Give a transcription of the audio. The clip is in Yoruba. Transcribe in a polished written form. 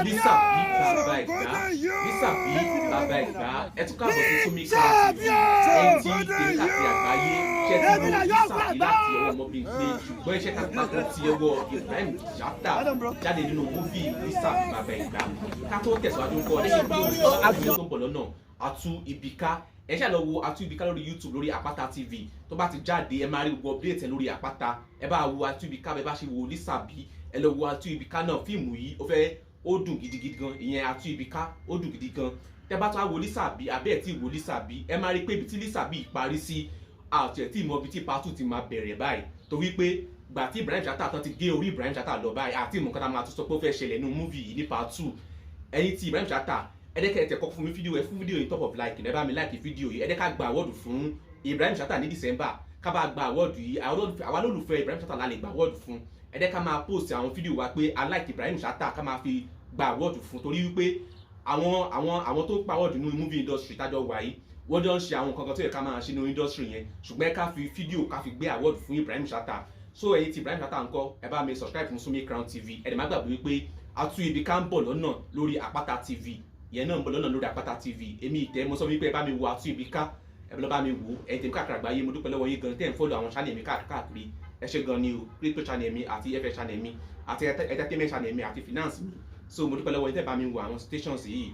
Lísàbí Bàbá Ẹ̀gbá, Lísàbí Bàbá Ẹ̀gbá, ẹ tún káàbọ̀ sí Sumi Crown TV. Ẹni tí tèmi káàkiri àgbáyé ṣe ti wo Lísàbí láti ọwọ́ ọmọ bíi pé, ṣùgbọ́n iṣẹ́ takuntakun ti ọwọ́ Ibrahim Chatta jáde nínú movie Lísàbí Bàbá Ẹ̀gbá. Ká tó tẹ̀síwájú ńkọ́, lẹ́yìn tó ń bọ̀ lọ́nà, Atú Ibika, ẹ ṣáà lọ wo Atú Ibika lórí YouTube, lórí Àpáta TV. Tó bá ti jáde, ẹ máa rí gbogbo update ẹ lórí Àpáta. Ẹ bá wo Atú Ibika, bẹ bá ṣe wo Lísàbí, ẹ lọ wo Atú Ibika náà. Fíìmù yìí, ó fẹ́ ó dùn gidigidi gan. Ìyẹn Atú Ibika, ó dùn gidi gan. Tẹ bá tó wá wo Lísàbí, àbí ẹ tí wo Lísàbí, ẹ máa rí pé ibi tí Lísàbí parí sí, àti ẹ tí mọ ibi tí part 2 ti máa bẹ̀rẹ̀ báyìí, torí pé gbà tí Ibrahim Chatta tán ti gé orí Ibrahim Chatta lọ báyìí, àti ìmọ̀ nǹkan tá a máa tún sọ pé ó fẹ́ ṣẹlẹ̀ nínú movie yìí ní part 2. Ẹ̀yin tí Ibrahim Chatta, ẹ dẹ́kẹ́ ẹ tẹ̀ kọ́ fún mi fídíò, ẹ fún fídíò yìí top of like, ẹ bá mi like fídíò yìí. Ẹ dẹ́ ká gba award fún Ibrahim Chatta ní December, ká bá gba award yìí. Àwa lólùfẹ́ Ibrahim Chatta la lè gba award fún. Ẹ dẹ́ ká máa post àwọn fídíò wa pé I like Ibrahim Chatta, ká máa fi gba award fún, torí wípé àwọn tó ń pa award nínú movie industry tájọ wà yìí, wọ́n jọ ń ṣe àwọn nǹkan kan tó yẹ ká máa ṣe nínú industry yẹn, ṣùgbọ́n ẹ ká fi fídíò, ká fi gbé award fún Ibrahim Chatta. So ẹ̀yin tí Ibrahim Chatta ńkọ́, ẹ bá mi subscribe fún Sumi Crown TV. Ẹ dẹ̀ má gbàgbé wípé Atú Ibika ń bọ̀ lọ́nà lórí Àpáta TV. Ìyẹn náà ń bọ̀ lọ́nà lórí Àpáta TV. Èmi ìtẹ́ mo sọ wípé ẹ bá mi wo Atú Ibika, ẹ lọ bá mi wò. Ẹ̀yin tèmi káàkiri àgbáyé, mo dúpẹ́ lọ́wọ́ yín gan tẹ́ ń follow àwọn channel mi káàkiri. Ẹ ṣé gan ni o. Crypto channel mi àti FX channel mi àti entertainment channel mi àti finance mi. So mo dúpẹ́ lọ́wọ́ yín tẹ́ bá mi wo àwọn stations yìí.